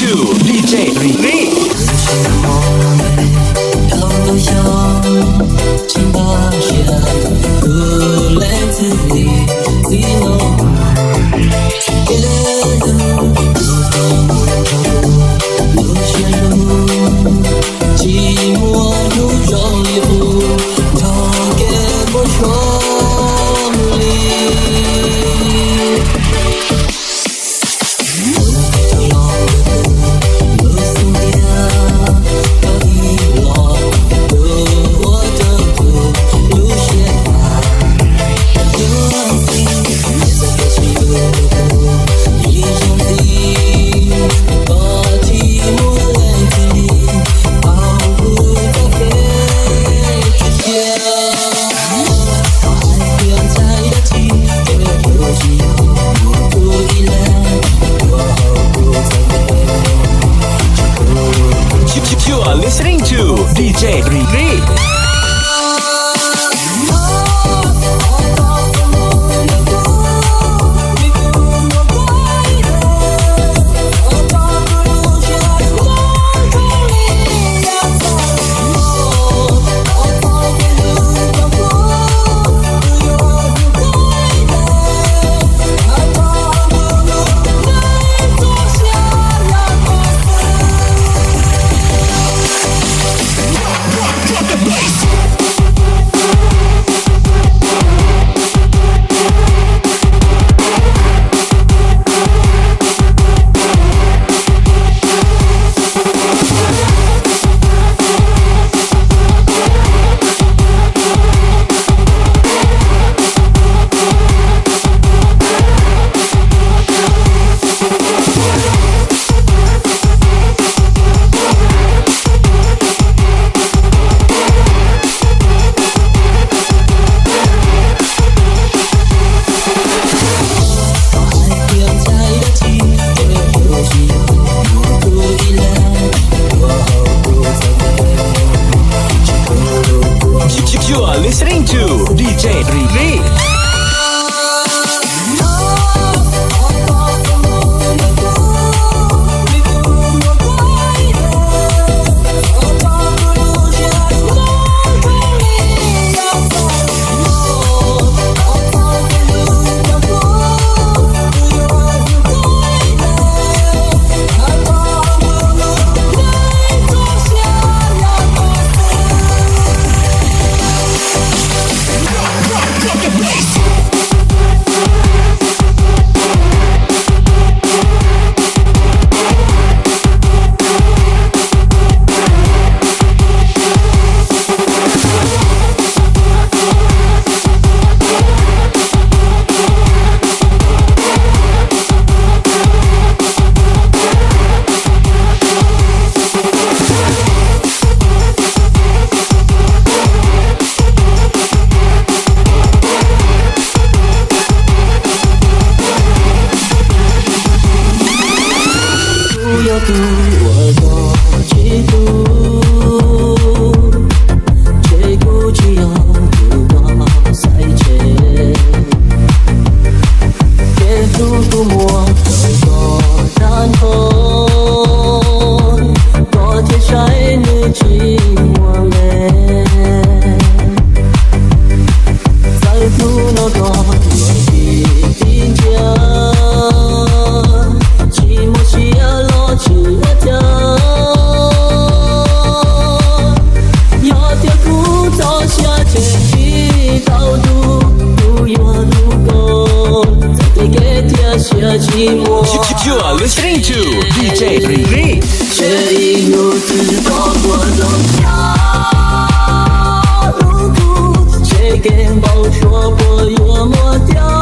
D J Ri Ri. You are listening to D J Ri Ri. You are listening to D J Ri Ri. Kuv yog tus uas koj tsis hlub, ces kuv tsis yog tus koj xaiv tseg. Kev hlub kuv muab rau koj tag nrho, koj thiaj saib nws tsis muaj nqe. Txawm hnub no koj yuav tsis tiv ntsia, tsis muaj siab los tsis ua cas. Yog tias kuv txoj sia tseg tsis tau tu, kuv yuav hlub koj txog kev thiab siab tsis muaj. You are listening to D J Ri Ri. Tseg ib hnub twg koj puas zoo siab, hlub kuv tseg kev npau suav puas yuav muaj tiag.